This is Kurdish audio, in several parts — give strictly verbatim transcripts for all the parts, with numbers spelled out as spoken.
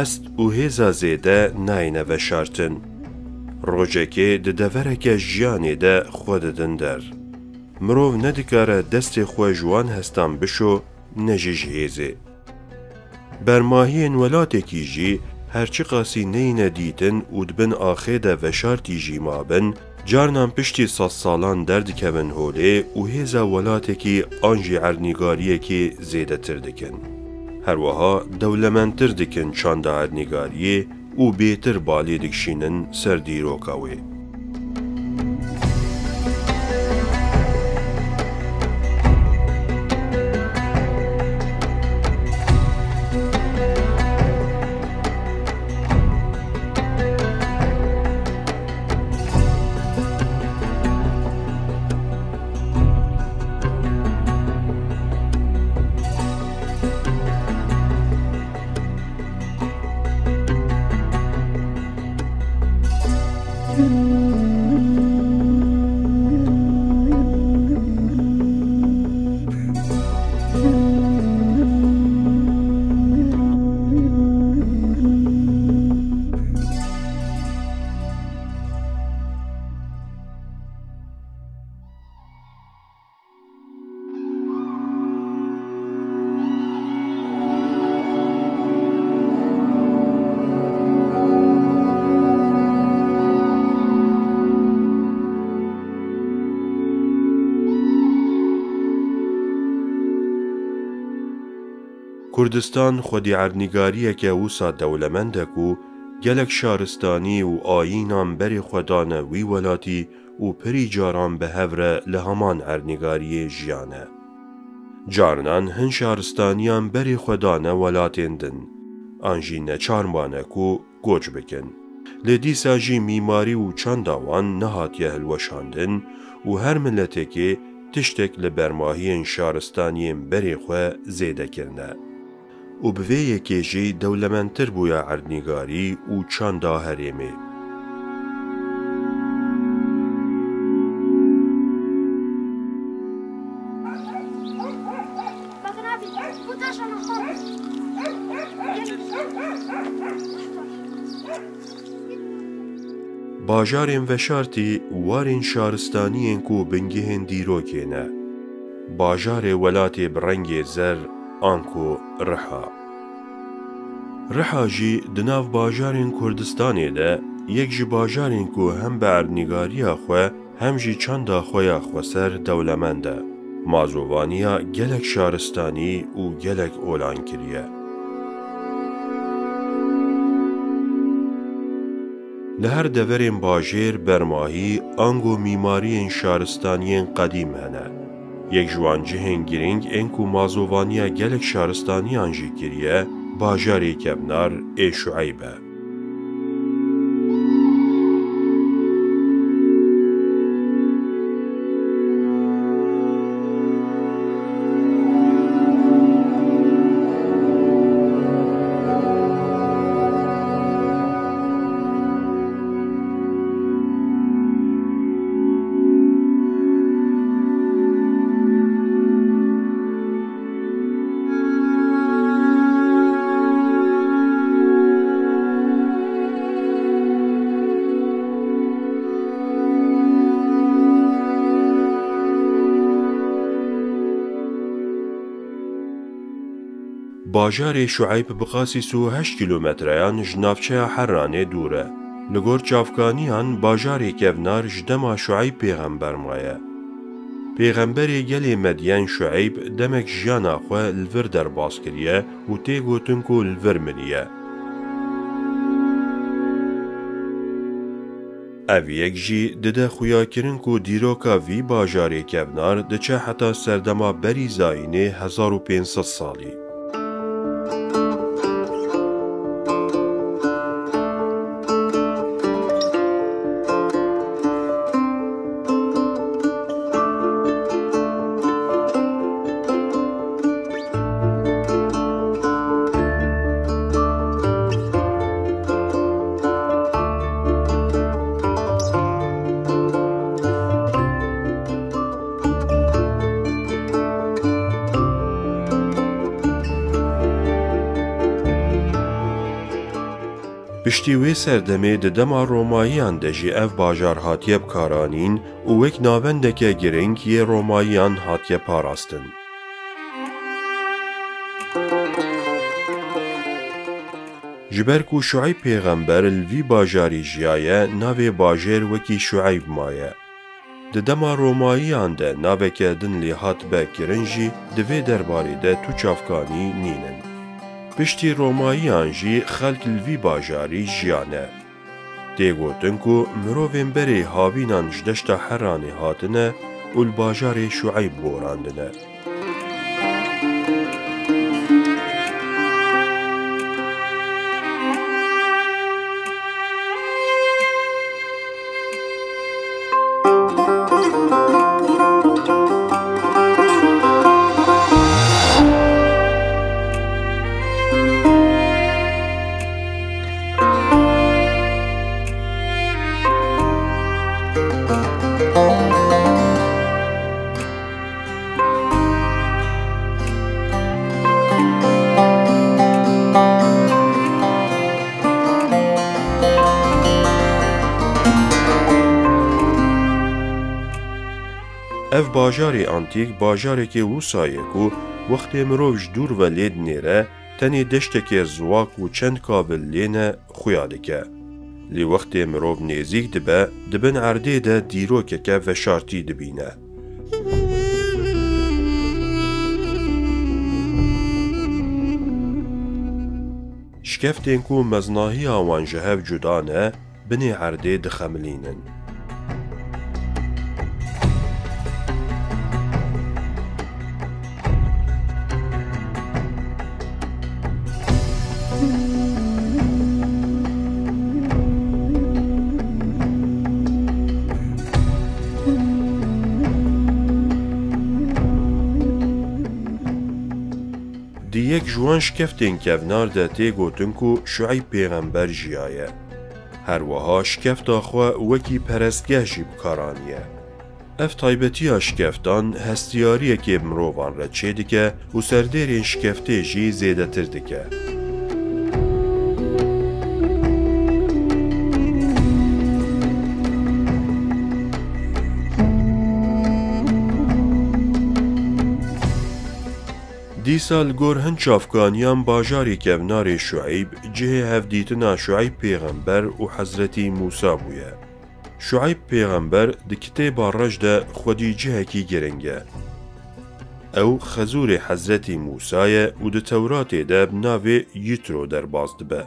Hest û hêza zêde nayêne veşartin. Rojekê di devereke jiyanê de xwe didin der. Mirov ne dikare destê xwe ji wan hestan bişo, ne jî ji hêzê. Bermahiyên welatekî jî her çiqasî neyne dîtin û di bin axê de veşartî jî mabin, carnan piştî sedsalan derdikevin holê û hêza welatekî an jî erdnîgariyekê zêdetir dikin. Her wiha dewlemendtir dikin çanda erdnîgariyê û bêtir balê dikişînin ser dîroka wê. Kurdistan xwedî erdnîgariyeke wisa dewlemend e ku gelek şaristanî û ayînan berê xwe dane wî welatî û pirî caran bi hev re li heman erdnîgariyê jiyane. Carinan hin şaristaniyan berê xwe dane welatên din, an jî neçarmane ku koç bikin. Lê dîsa jî mîmarî û çanda wan nehatiye hilweşandin û her miletekê tiştek li bermahiyên şaristaniyên berê xwe zêde kirine. û bi vê yekê jî dewlemendtir bûya erdnîgarî û çanda herêmê. Bajarên veşartî warên şaristaniyên ku bingehên dîrokê ne. Bajarê welatê bi rengê zer anku Riha. Riha jî di nav bajarên Kurdistanê de yek ji bajarên ku hem bi erdnîgariya xwe hem jî çanda xwe ya xweser dewlemend e. Mazovaniya gelek şaristanî û gelek olan kiriye. Li her deverên bajêr bermahî ango mîmariyên şaristaniyên qedîm hene. Yek ji wan cihên girîng ên ku mazovaniya gelek şaristaniyan jî kiriye, bajarê kevnar ê Şueyb e. Bajarê Şueyb bi qasî sî û heşt kîlometreyan ji navçeya Herranê dûr e. Li gor çavkaniyan, bajarê kevnar ji dema Şueyb pêxember maye. Pêxemberê gelê Medyen Şueyb demek jiyana xwe li vir derbas kiriye û tê gotin ku li vir miriye. Ev yek jî dide xuyakirin ku dîroka vî bajarê kevnar diçe heta serdema berî zayînê hezar û pênc sed salî. Piştî wê serdemê di dema Romayiyan de jî ev bajar hatiye bikaranîn û wek navendeke giring yê Romayiyan hatiye parastin. Ji ber ku Şueyb pêxember li vî bajarî jiyaye, navê bajêr wekî Şueyb maye. Di dema Romayiyan de naveke din lê hatibe kirin jî di vê derbarê de tu çavkanî nînin. Piştî Romayiyan jî xelk li vî bajarî jiyane. Tê gotin ku mirovên berê havînan ji deşta Heranê hatine û li bajarê Şueyb borandine. Ev bajarê antîk bajarekê wisa ye ku wextê mirov ji dûr ve lê dinêre, tenê deştekê ziwak û çend kavil lê ne xuya dike. Lê wextê mirov nêzîk dibe, di bin erdê de dîrokeke veşartî dibîne. Şikeftên ku meznahiya wan ji hev cuda ne, binê erdê dixemilînin. Di yek ji wan şikeftên kevnar de tê gotin ku Şueyb pêxember jiyaye. Her wiha şikefta xwe wekî perestgeh jî bi kar aniye. Ev taybetiya şikeftan hestiyariyekê bi mirovan re çêdike û serdêrên şikeftê jî zêdetir dike. Dîsa li gor hin çavkaniyan bajarê kevnarê Şueyb cihê hevdîtina Şueyb pêxember û Hezretî Mûsa bûye. Şueyb pêxember di Kitêba Reş de xwedî cihekî giring e. Ew xezûrê Hezretî Mûsa ye û di Tewratê de bi navê Yitro derbas dibe.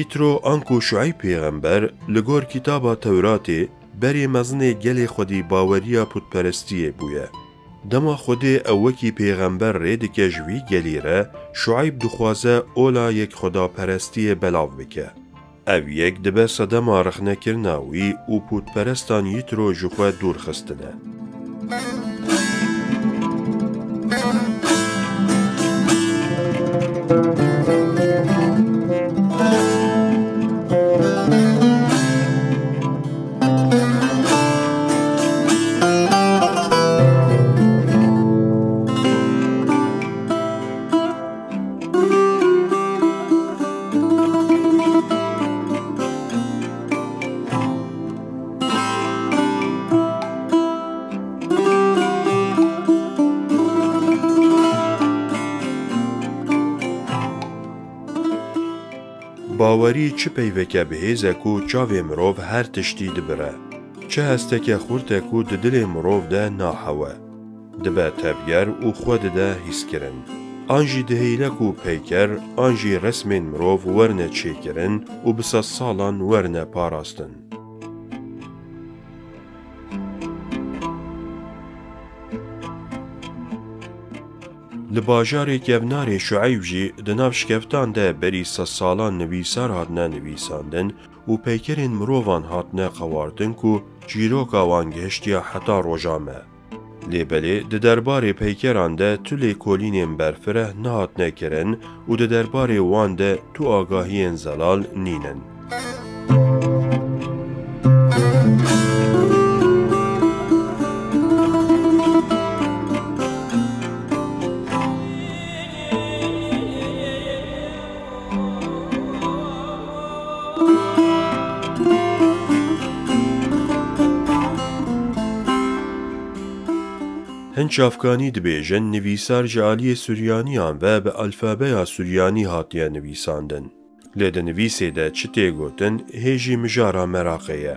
Yitro anku Şueyb pêxember li gor kitaba Tewratê berê mezinê gelê xwedî baweriya putperestiyê bûye. Dema Xwedê ew wekî pêxember rê dike ji vî gelî re, Şueyb dixwaze ola yekxwedaperestiyê belav bike. Ev yek dibe sedema rexnekirina wî û pûtperestan Yitro ji xwe dûr xistine. Bawerî çi peyveke bihêz e ku çavê mirov her tiştî dibire. Çi hesteke xurt e ku di dilê mirov de nahewe. Dibe tevger û xwe dide hîskirin. An jî dihêle ku peyker, an jî resmên mirov werine çêkirin û bi sedsalan werine parastin. Li bajarê kevnarê Şueyb jî di nav şikeftan de berî sedsalan nivîsar hatine nivîsandin û peykerên mirovan hatine qewartin ku çîroka wan gihiştiya heta roja me. Lê belê di derbarê peykeran de tu lêkolînên berfireh nehatine kirin û di derbarê wan de tu agahiyên zelal nînin. Hin çavkanî dibêjin, nivîsar ji aliyê Suryaniyan ve bi alfabeya Suryanî hatiye nivîsandin. Lê di nivîsê de çi tê gotin, hê jî mijara meraqê ye.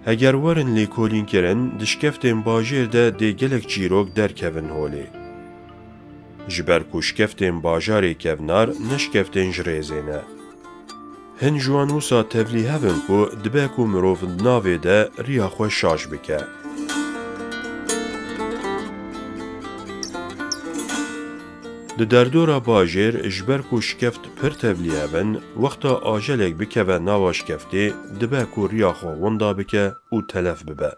Heger werin lêkolînkirin, di şikeftên bajêr de dê gelek çîrok derkevin holê. Ji ber ku şikeftên bajarê kevnar ne şikeftên ji rêzê ne. Hin ji wan wisa tevlîhev in ku dibe ku mirov di navê de riya xwe şaş bike. Di derdora bajêr, ji ber ku şikeft pir tevlîhev in, wexta ajelek bikeve nava şikeftê, dibe ku riya xwe winda bike û telef bibe.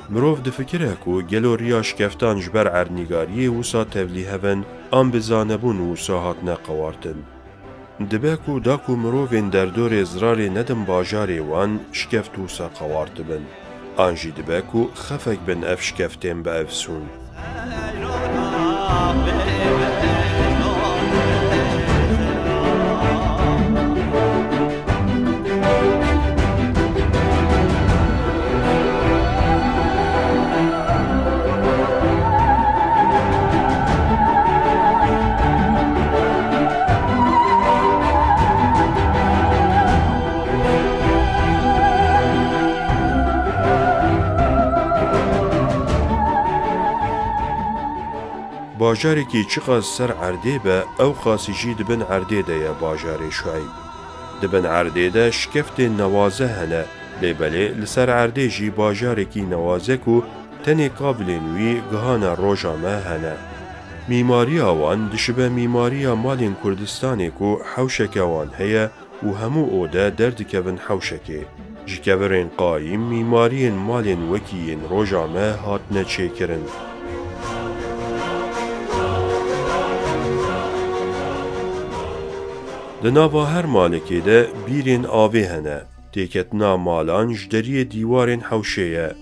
Mirov difikire ku gelo riya şikeftan ji ber erdnîgariyê wisa tevlîhev in, an bi zanebûn wisa hatine qewartin. Dibe ku da ku mirovên derdorê zirarê nedin bajarê wan, şikeft wisa qewart dibin. An jî dibe ku xefek bin ev şikeftên biefsûn. Bajarekî çiqas ser erdê be, ew qasî jî di bin erdê de ye bajarê Şueyb. Di bin erdê de şikeftên newaze hene, lê belê li ser erdê jî bajarekî newaze ku tenê kavilên wî gihane roja me hene. Mîmariya wan dişibe mîmariya malên Kurdistanê ku hewşeke wan heye û hemû ode derdikevin hewşekê. Ji kevirên qayîm mîmariyên malên wekî yên roja me hatine çêkirin. Di nava her malekê de bîrên avê hene. Têketina malan ji deriyê dîwarên hewşê ye.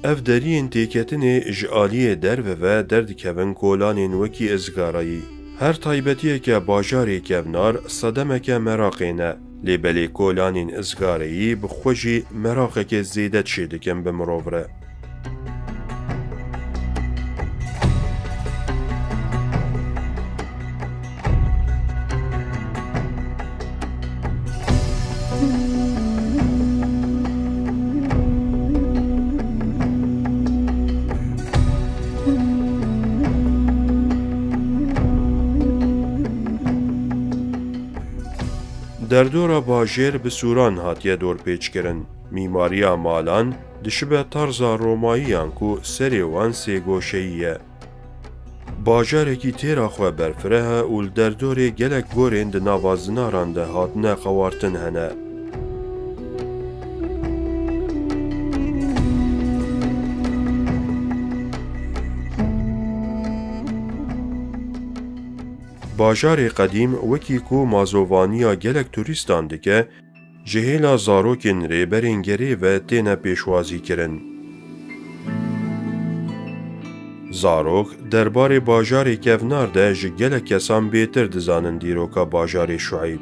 Ev deriyên têketinê ji aliyê derve ve derdikevin kolanên wekî izgarayî. Her taybetiyeke bajarê kevnar sedemeke meraqê ne, lê belê kolanên izgareyî bi xwe jî meraqeke zêde çêdikin bi mirov re. Derdora bajêr bi sûran hatiye dorpêçkirin. Mîmariya malan dişibe tarza Romayiyan ku serê wan sêgoşeyî ye. Bajarekî têra xwe berfireh e û li derdorê gelek gorên di nava zinaran de hatine qewartin hene. Bajarê qedîm wekî ku mazovaniya gelek turîstan dike, ji hêla zarokên rêberên gerê ve têne pêşwazî kirin. Zarok derbarê bajarê kevnar de ji gelek kesan bêtir dizanin dîroka bajarê Şueyb.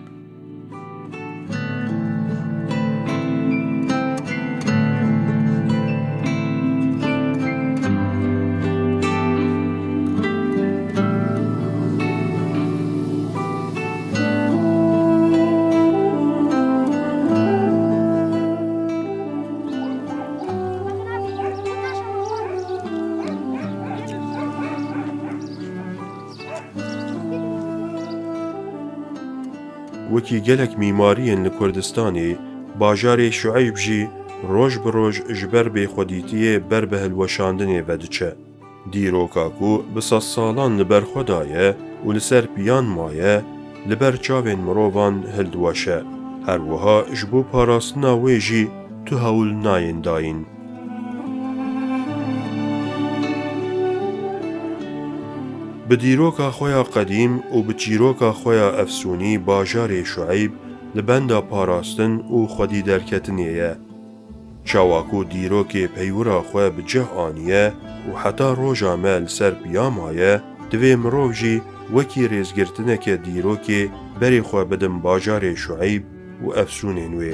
Wekî gelek mîmariyên li Kurdistanê, bajarê Şueyb jî roj bi roj ji ber bêxwedîtiyê ber bi hilweşandinê ve diçe. Dîroka ku bi sedsalan li ber xwe daye û li ser piyan maye, li ber çavên mirovan hildiweşe. Her wiha ji bo parastina wê jî tu hewl nayên dayîn. Bi dîroka xwe ya qedîm û bi çîroka xwe ya efsûnî bajarê Şueyb li benda parastin û xwedî derketinê ye. Çawa ku dîrokê peywira xwe bi cih aniye û heta roja me li ser piya maye, divê mirov jî wekî rêzgirtineke dîrokê berê xwe bidin bajarê Şueyb û efsûnên wê.